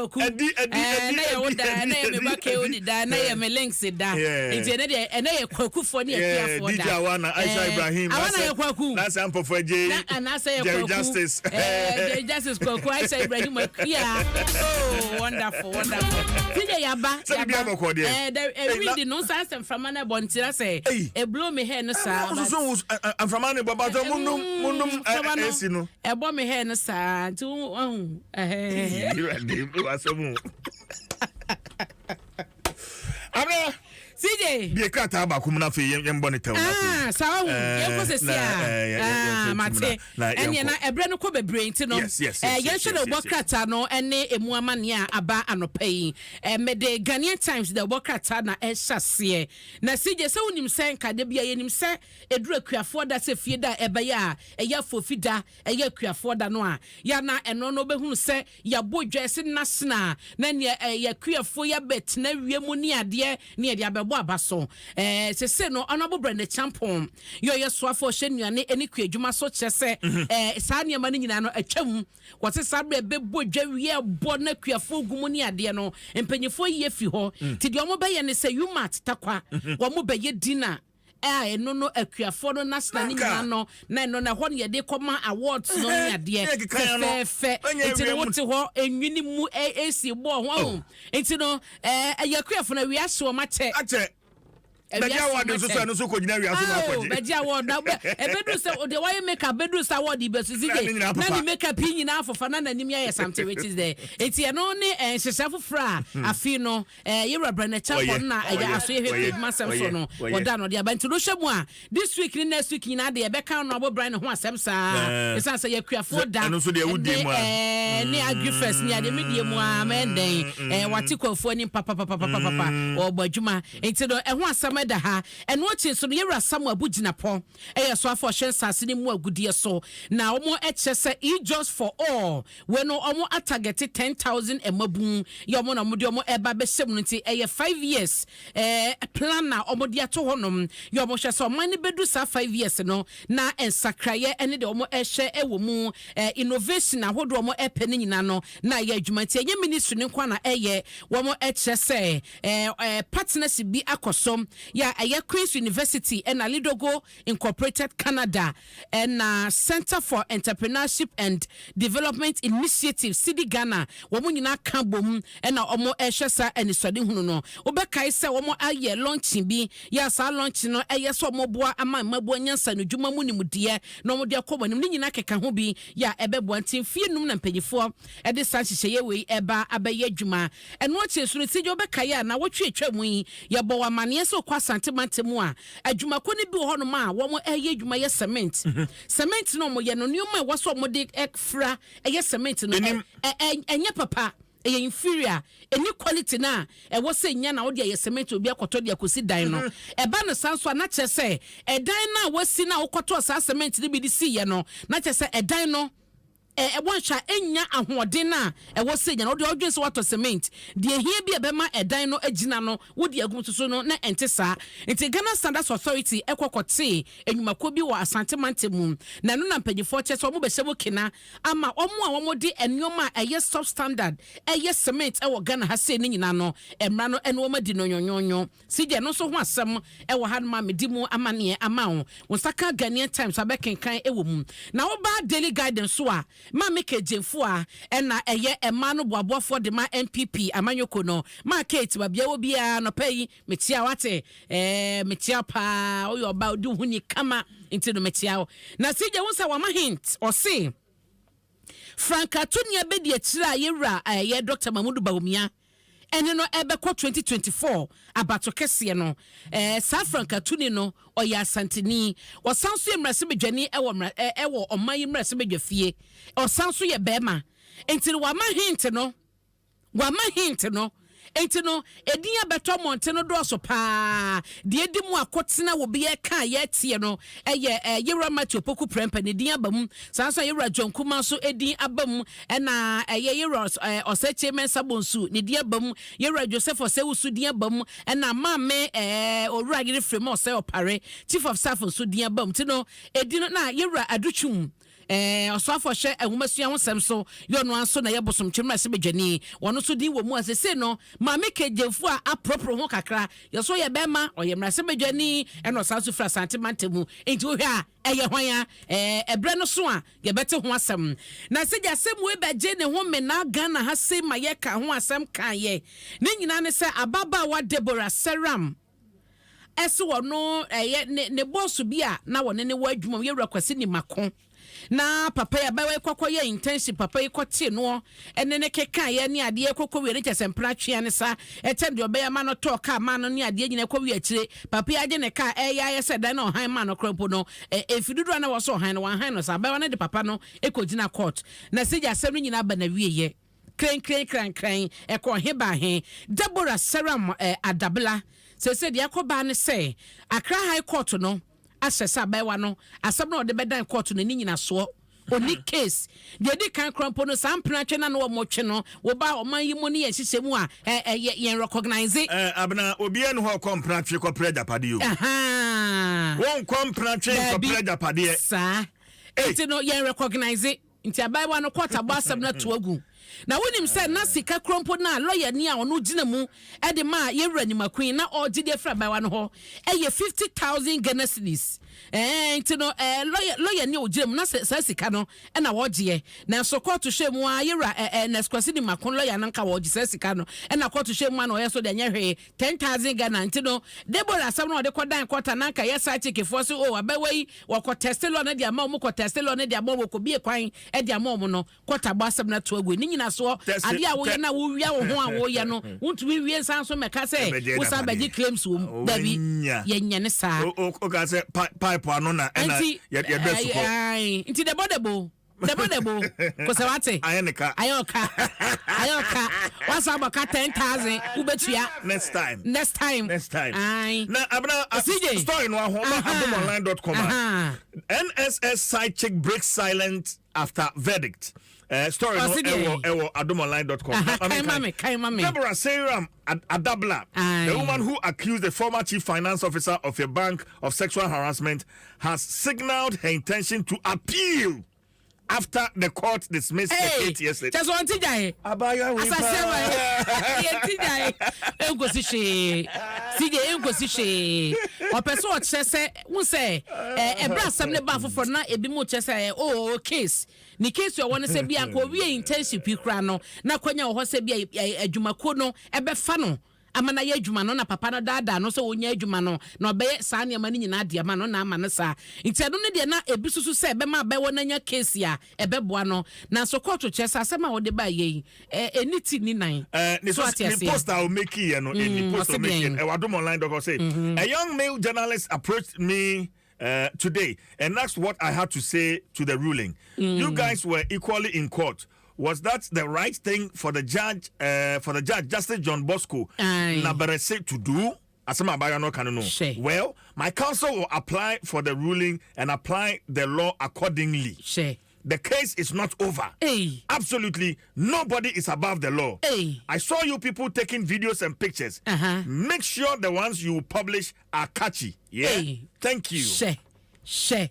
Kwaku. Ɛdi, ɛdi, ɛdi, Ɛnɛ yɛ wo ɛdi, da, ɛnɛ yɛ me ɛdi, ba KO ɛdi. di da, ɛnɛ yɛ me links da. Nti ɛnɛ deɛ, ɛnɛ yɛ Kwakufoɔ ne Akuafoɔ da. DJ Awana, Aisha Ibrahim, Awana yɛ Kwaku. Nasa Ampofo Adjei, Na anaasɛ yɛ Jerry Kwaku. Justice. Jerry Justice Kwaku, Aisha Ibrahim Akua. Oh, wonderful, wonderful. TJ yaba, Sɛ biribi yaba. abɔkɔ deɛ. Hey, Wind no nsa asɛ mframa no ɛbɔ ntira sɛ Hey. eblow me hair no saa. Mo soso wo mframa ne bɔ batɔ mo num mo num Mframa no AC no. ɛbɔ me hair no saa nti wo ahu. Ɛhɛn. Awurade, wasɛm o. Abena. CJ. Bie krataa baako mu na afei yɛn bɔ ne tɛw na afei. Ah, saa ɔhu yɛnkɔ sɛsi na, a yɛmfa ah, ntum mate na ɛneɛ yɛnkɔ. Na ɛberɛ no kɔ bebree nti no Yes, yɛnhwɛ na ɛbɔ krataa no ne ɛmu amanneɛ a aba anɔpa yi. Mede Ghanaian Times da ɛbɔ krataa na ɛhyɛ aseɛ na CJ, sɛ wonim sɛ nkade bia yɛnim sɛ ɛduru akuafoɔ da, sɛ fie da a ɛbɛyɛ a ɛyɛ afofi da, ɛyɛ akuafoɔ da no a yɛana ɛno no wobɛhunu sɛ yɛabɔ dwa ɛse national na neɛ ɛyɛ akuafoɔ yɛabɛtena wie mu ne adeɛ ne yɛde abɛbɔ aba so. Sese no Honorable Brenda Champon yɛ ɔyɛ soafoɔ ɔhyɛ nnuane ne kua adwuma so kyerɛ sɛ saa nneɛma no nyinaa no atwam. Wɔte saa berɛ bɛbɔ dwa wie bɔ na akuafoɔ gu mu ne adeɛ no, mpanyinfoɔ yi afi hɔ. Nti deɛ wɔn bɛyɛ ne sɛ UMaT Takwa wɔn bɛyɛ dinner a ɛno no akuafoɔ no national ne Nanka. nyinaa no na ɛno na ɛhɔ no yɛde kɔma awards no ne adeɛ Yɛ keka ya no. fɛfɛɛfɛ. Ɛnyɛ Nti no awia mu. wote hɔ enwini mu esi bɔɔ ho ahu. Nti no ɛyɛ akuafoɔ no awia ahye wɔn akyɛ. Akyɛ. Awia Bɛgye award ahye wɔn nso so akyɛ. ɛno nso kɔgyina awia so na Oh, akɔgye. bɛgye award na ɛbɛduru sɛ ɔde wayɛ makeup, bɛduru sɛ award yi bɛso si Na gye ne nyinaa na popa. ne makeup yi nyinaa fofa na n'anim ayɛ something which is there. Eti ɛno ne nhyehyɛ foforɔ a afei no yɛwura Brenda Ɔyɛ, Champon na ɛyɛ ɔyɛ, aso yɛhwɛ ɔyɛ, adwuma asɛm so ɔyɛ, no ɔyɛ. wɔda no ɔde aba. Nti no hwɛ mu a this week ne next week nyinaa de yɛbɛka no abɔ Brian ho asɛm saa ɛsiane sɛ yɛkuafoɔ da Ɛno nso deɛ wodie mu a. Ne Agrifest ne adeɛ medie mu a mɛndɛn wate kwafoɔ anim papapapapapa ɔbɔ adwuma. Nti no ɛho asɛm ɛda ha. Ɛno akyi nso no yɛwura Samuel Abu Jinapor ɛyɛ soafo ɔhyɛ nsase ne mu agudeɛ so na wɔn ɛkyerɛ sɛ e-jobs for all wei no wɔn atarget 10,000 mmabun yɛ wɔn na wɔn de wɔn ɛba bɛhyɛ mu no. Nti ɛyɛ 5 years plan na wɔn de ato hɔnom yɛ wɔn hwɛ sɛ ɔman no bɛdu saa 5 years no na nsakraeɛ ɛne deɛ wɔn ɛhyɛ ɛwɔ mu innovation ahodoɔ wɔn ɛpɛ ne nyinaa no na ɛyɛ adwuma. Nti ɛnyɛ ministry ne nko na ɛyɛ. Wɔn ɛkyerɛ sɛ ɛɛ ɛɛ partnership bi akɔ so yɛ a ɛyɛ Queen's University ɛna Leadogo Incorporated Canada ɛna Center for Entrepreneurship and Development Initiative CEDI Ghana. Wɔn nyinaa ka bom ɛna wɔn ɛhwɛ saa anisɔde no. Wobɛkae sɛ wɔn ayɛ launching bi yɛ a saa launching no ɛyɛ sɛ wɔn boa ama mmaboa nyansa no dwuma mu nimdeɛ na wɔn de akɔ wɔn anim ne nyinaa keka ho bi yɛ a ɛbɛboa. Nti mfie 5 na mpanyinfoɔ ɛde saa nhyehyɛeɛ wei ɛba abɛyɛ adwuma. Ɛno akyi nso no ti gye wobɛkae a na wɔtwe atwa mu yi yɛbɔ wɔ amanneɛ sɛ wokɔ Asante mantam a adwumako no bi wɔ hɔnom a wɔn ɛyɛ adwuma yɛ cement. Cement no wɔyɛ no nneɛma a ɛwɔ so a wɔde ɛfra ɛyɛ cement no Enim. ɛnyɛ papa, ɛyɛ inferior, ɛni quality na ɛwɔ sɛ nya na wode ayɛ cement obi akɔtɔ de akɔsi dan no. Ɛba no saa nso a na kyerɛ sɛ ɛdan no a wasi no a wokɔtɔɔ saa cement no bi de siiɛ no na kyerɛ sɛ ɛdan no ɛwɔ nhwɛ a ɛnya ahoɔden a ɛwɔ sɛ nya no. Wode ɔdwen sɛ woatɔ cement deɛ ehia bi a ɛbɛma ɛdan no agyina no wode agum soso no na ɛnte saa. Nti Ghana Standards Authority ɛkɔ kɔtee enyumakuo bi wɔ Asante mantam mu na ɛno na mpanyinfoɔ kyɛ sɛ wɔn bɛhyɛ mu kena ama wɔn a wɔde nneɛma a ɛyɛ substandard ɛyɛ cement ɛwɔ Ghana ha sei ne nyinaa no mmara no ɛne wɔn adi no nyɔnyɔnyɔ. Sigye no nso ho asɛm ɛwɔ ha nom a medi mu amanneɛ ama wo. Wo nsa ka Ghanaian Times abɛkenkan ɛwɔ mu. Na woba Daily Guide nso a Maame Kegyefo a ɛna ɛyɛ ɛmaa no boaboafoɔ de ma NPP amanyɔko no maa Kate babea wɔ biara nɔpɛ yi mekyia wate mekyia paa. Woyɛ ɔba wodi wo ho ni kama nti no mekyia wo. Na sigye wo sɛ wama hint, ɔse frankatonia bɛdi akyire a yɛwura ɛyɛ Dr Mahmudu Bawumia ɛne no ɛbɛkɔ 2024 abato kɛseɛ no. Saa frankatuni no ɔyɛ Asanteni, ɔsan so yɛ mmarahyɛbadwani ɛwɔ mmara ɛwɔ ɔman yi mmarahyɛbadwa fie, ɔsan so yɛ bɛrima. Nti no wama hint no, wama hint no. Nti no edin abɛtɔ mmɔnten no dɔɔso paa. Deɛ edi mu akɔtena wɔ bi ɛka a yɛteɛ no ɛyɛ yɛwura Matthew Opoku Prɛmpɛ ne din aba mu. Saa nso a yɛwura John Kuma nso edin aba mu, ɛna ɛyɛ yɛwura Ɔsɛkye Mɛnsa Bonsu ne din aba mu, yɛwura Joseph Ɔsɛwusu din aba mu, ɛna maame owura yere firi mu Ɔsɛ Ɔpare, chief of staff nso din aba mu. Nti no edin no na yɛwura Adutwum. Ɛɛ, ɔsoafo a ɔhwɛ nwomasua ho nsɛm so yɛ ɔno ara nso na ɛyɛ Bosomtwe mmarahyɛbadwani. Ɔno nso din wɔ mu a seesei no Maame Kegyefo a aporoporo ho kakra yɛ so ɔyɛ bɛrima, ɔyɛ mmarahyɛbadwani ɛna ɔsan nso firi Asante mantam mu. Enti wohwɛ a ɛyɛ hwan a? Ɛɛ, ɛberɛ no so a yɛbɛte ho asɛm. Na sɛdeɛ asɛm wei bɛgye ne ho menaa Ghana ha sei ma yɛka ho asɛm kaeɛ ne nyinaa ne sɛ ababaawa Deborah Seram ɛse ɔno ɛyɛ ne ne bɔɔso bi a na wɔne ne wɔ adwuma mu yɛwura Kwasi Nimako na papa yi abayewa yi kɔkɔ yɛ internship papa yi kɔtee noɔ ɛne ne kekaeɛ ne adeɛ kɔkɔ wie ne kyɛ sɛ mpena twea ne sa ɛkyɛn deɛ ɔbɛyɛ ma no tɔɔ kaa ma no ne adeɛ nyina kɔ wie akyire papa yi agye ne kaa ɛyɛ ayɛ sɛ dan na ɔhan ma no koraa mpo no ɛfi dodoɔ a na wɔ so ɔhan no wanhan no saa abayewa no de papa no ɛkɔgyina court na sɛ gya asɛm no nyinaa ba na wieɛ Krenkren krankran, ɛkɔɔ he baa he? Deborah Seram Adabla, Seesei deɛ ɛkɔ baa ne sɛ, Accra High Court no ahyɛ sɛ abaayewa no, asɛm no a ɔde bɛdan court no, ɛnni nyinasoɔ. Ɔnni case. Deɛ ɛdi kan koraa mpo no, saa mpenatwe no a na wɔtwe no, woba ɔman yi mu ne yɛn nhyehyɛ mu a, ɛ, ɛ, yɛ, yɛn recognise. Ɛ, Abena, obiara nni hɔ a ɔkɔ mpenatwe kɔpere agyapadeɛ o. Ahaa. Wonkɔ mpenatwe Daabi. nkɔpere agyapadeɛ. Saa. Ei! Nti no, yɛn recognise. Nti abaayewa no kɔɔt abɔ asɛm no ato agu. Na wonim sɛ na sika koro mpo no a lɔyani a ɔno gyina mu de maa yɛn wura Nimakun yi na ɔregye de afiri abaayewa no hɔ yɛ 50,000 Ghana cedis. Ɛɛ nti no ɛɛ lɔya lɔyani a ɔgyina mu na sɛ saa sika no na wɔgyeɛ. Nanso kɔɔto hwɛɛ mu ara yɛn wura ɛɛ Ernest Kwasi Nimakun lɔya no nka wɔregye saa sika no ɛna kɔɔto hwɛɛ mu ara na ɔyɛ so deɛ ɛnyɛ hwee 10,000 Ghana nti no Deborah asɛm no a ɔde kɔdan kɔɔto a na anka ɛyɛ side chick foɔ se oh abaayewa yi Wɔkɔ tɛste lɔɔ no de ama wɔn, kɔ tɛste lɔɔ no de ama wɔn, wɔkɔbie kwan de ama wɔn no, kɔta bɔ asɛm no ato agu. Ne nyinasoɔ, adeɛ a woyɛ no a wowia wo ho a woyɛ no, wontumi nwie nsan so mmɛka sɛ wosan bɛgye claims wɔ mu. Dabi, yɛnyɛ ne saa. Woka sɛ pipe ano na ɛna yɛdɔ asukɔ. Nti dɛbɔ dɛbɔ. Dɛbɔ dɛbɔ kosɛ wate. Ayɛ ne ka. Ayɛ ɔka. Ayɛ ɔka. Wasa abɔ ka 10,000 wobɛtua. Next time. Next time. Next time. Aye. Na abena CJ. story no aho ba adomonline.com a. NSS side chick breaks silence after verdict. Story no ɛwɔ ɛwɔ adomonline.com. Kan ma me, kan ma me. Deborah Seyram Adabla, the woman who accused the former chief finance officer of a bank of sexual harassment, has signaled her intention to appeal after the court dismissed the case yesterday. Kyɛ sɛ ɔnte gyae. Abaayewa wei Asase paa. ama yɛnte gyae. Ɛnkosi hwee. CJ ɛnkosi hwee. Ɔpɛ sɛ ɔkyerɛ sɛ wo sɛ ɛberɛ asɛm no baa foforɔ na ebi mu kyerɛ sɛ oh case. Ne case ɔwɔ no sɛ bi anka owie internship yi koraa no na kwanya wɔ hɔ sɛ bi adwumakuo no ɛbɛfa no ama no ayɛ adwuma no na papa no daadaa no sɛ ɔnya adwuma no na ɔbɛyɛ saa nneɛma no nyinaa de ama no na ama no saa nti ɛno no deɛ na ebi susu sɛ ɛbɛma abɛwɔ no anya case a ɛbɛboa no nanso kɔɔto kyerɛ sɛ asɛm a wɔde baeɛ yi ɛni ti ni nan. Ne so ate ne aseɛ post a ɔmeki yɛ no ɛni post a ɔse ɔmeki deɛn? yɛ ɛwɔ adomonline.com say a young male journalist approached me today and asked what I had to say to the ruling. You guys were equally in court. Was that the right thing for the judge, Justice John Bosco Aye. Naberese to do? Asɛm a abaayewa no ka no no. Hwɛ. Well, my counsel will apply for the ruling and apply the law accordingly. Hwɛ. The case is not over. Hey. Absolutely nobody is above the law. Hey. I saw you people taking videos and pictures. Make sure the ones you publish are catchy. Yeah. Hey. Thank you. Hwɛ. Hwɛ.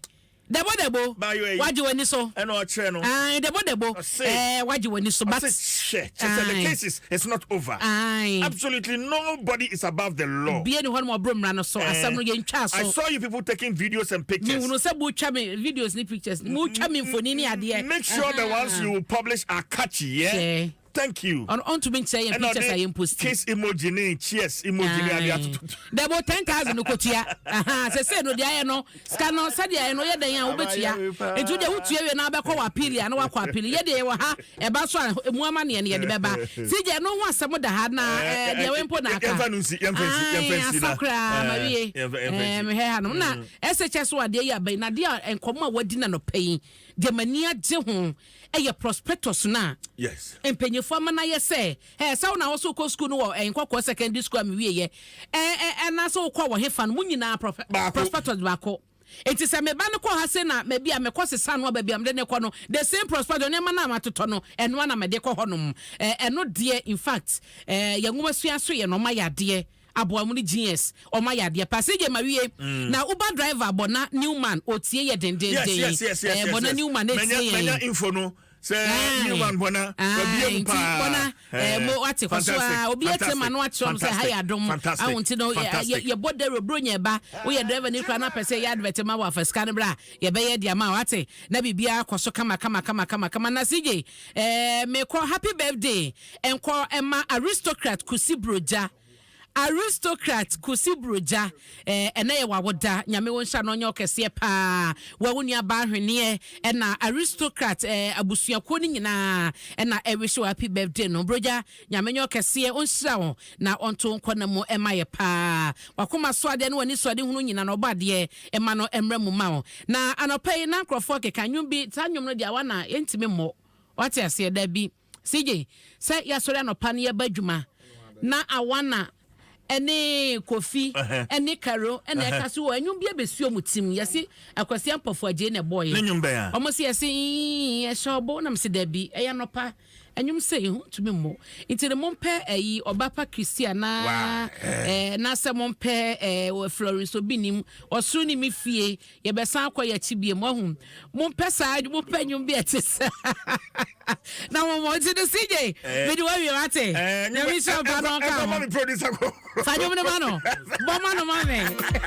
Dɛbɔ dɛbɔ. Baayewa yi. Wagye w'ani so. Ɛna ɔkyerɛ no. Ayi dɛbɔ dɛbɔ. Ɔse. Ɛɛ wagye w'ani so but. Ɔse hwɛ. Kyerɛ sɛ the Aye. case is not over. Aye. Absolutely nobody is above the law. Bie ni hɔ nom ɔboro mmara no so. Asɛm no yɛn twa I so. saw you people taking videos and pictures. Mihunu sɛ mo twa me videos ni pictures. Mo twa me mfoni ni adeɛ. Make sure the ones you publish are catchy, yeah? Hwɛ. Thank you. Ɔno ɔntumi nkyerɛ yɛn Ɛna pictures a ɔde yɛn post. kiss emoji ne cheers emoji ne adeɛ atototo. Dɛbo 10,000 no kotua. Sese no deɛ ayɛ no sika no sɛdeɛ ayɛ no yɛ dɛn a wobɛtua. Nti wodeɛ wotua wie na wobɛkɔ wɔ appeal a na wakɔ appeal. Yɛ deɛ yɛwɔ ha ɛba so a emu amaneɛ no yɛde bɛba. CJ no ho asɛm da ha na deɛ wei mpo na aka. Yɛmfa no nsi, yɛmfa nsi, yɛmfa nsi na. Asa koraa ma wie. Yɛmfa nsi. Mehwɛ ha nom na SHS so adeɛ yi aba yi na adeɛ a nkɔmmɔ a wadi na nɔpɛ yi deɛ m'ani agye ho ɛyɛ prospectus no a Yes. mpanyinfoɔ ama no ayɛ sɛ ɛɛ sɛ wo na wɔso kɔ sukuu no wɔ ɛɛ Nkɔkɔɔ secondary school a mewie yɛ ɛɛ ɛɛ ɛna sɛ wokɔ wɔ hefa no mo nyinaa Baako. prospectus baako. Nti sɛ meba no kɔ ha se na baabi a mekɔ sesa no a baabi a mede ne kɔ no the same prospectus nneɛma no a matotɔ no ɛno a na mede kɔ hɔnom. Ɛno deɛ in fact yɛn nwoma sua so yɛ no ɔma yɛ adeɛ. Aboa mu ne GS ɔmo ayɛ adeɛ pa. CJ ma wie na Uber driver Bɔna Newman otie yɛ dendenden. Yes. Bɔna Newman etie Menya yɛn. menya info no sɛ Newman Bɔna Aye, wabie mu nti paa. Bɔna mo wate kɔ so a obi etie ma no akyerɛ m sɛ ha yɛ adom ahu nti no yɛbɔ dawuro buro nyɛ ba woyɛ driver ne kura na pɛ sɛ yɛ advert ma wɔ afa sika no bra, yɛbɛyɛ de ama wate na biribiara kɔ so kama kama kama kama kama. Na CJ, mekɔ happy birthday nkɔ ɛma Aristocrat Kusi Brogya. Aristocrat Kusi Brogya, ɛnɛ yɛ wawoda. Nyame wo nhyɛ no ɔnyɛ ɔkɛseɛ paa. Wawo nua baa ahweneɛ ɛna Aristocrat abusuakuo no nyinaa ɛna ɛwish wo happy birthday no. Brogya, Nyame nyɛ ɔkɛseɛ, ɔnhyira wo na ɔnto nkɔ na mu ɛma yɛ paa. Wakoma so adeɛ ne w'ani so ade hunu nyina na ɔbɔ adeɛ ɛma no ɛmmerɛ mu ma wo. Na anɔpa yi na nkurɔfoɔ keka nnwom bi, saa nnwom no deɛ awa na yɛntumi mmɔ, wate aseɛ? Da bi CJ sɛ yɛasɔre anɔpa no yɛba adwuma na Awana ɛne Kofi ɛne Karo ɛna ɛka so wɔ ɛnwom bi abɛsuo mu tim, yɛsi Akwasi Ampɔfo agye na ɛbɔɔyɛ. Ne nnwom bɛn a? Ɔmo si yɛsi ɛhyɛ ɔbɔ nam si dabi, ɛyɛ anɔpa ɛnwom sɛ ihu ntumi mmɔ, nti ne mompɛ ɛyi ɔbapa Kristi anaa na sɛ mompɛ Florence Obi nim ɔsoro ne mi fie yɛbɛsan akɔ yɛkyi bie mu ɔho, mompɛ saa, mompɛ nnwom bi ɛte sɛ na mo nti no CJ mede wawie, wate? Nyame nhyira mpa no ɔnka ɛnkɔma ho. Me producer kɔ. Fa nnwom no ma no, bɔ ma no ma me.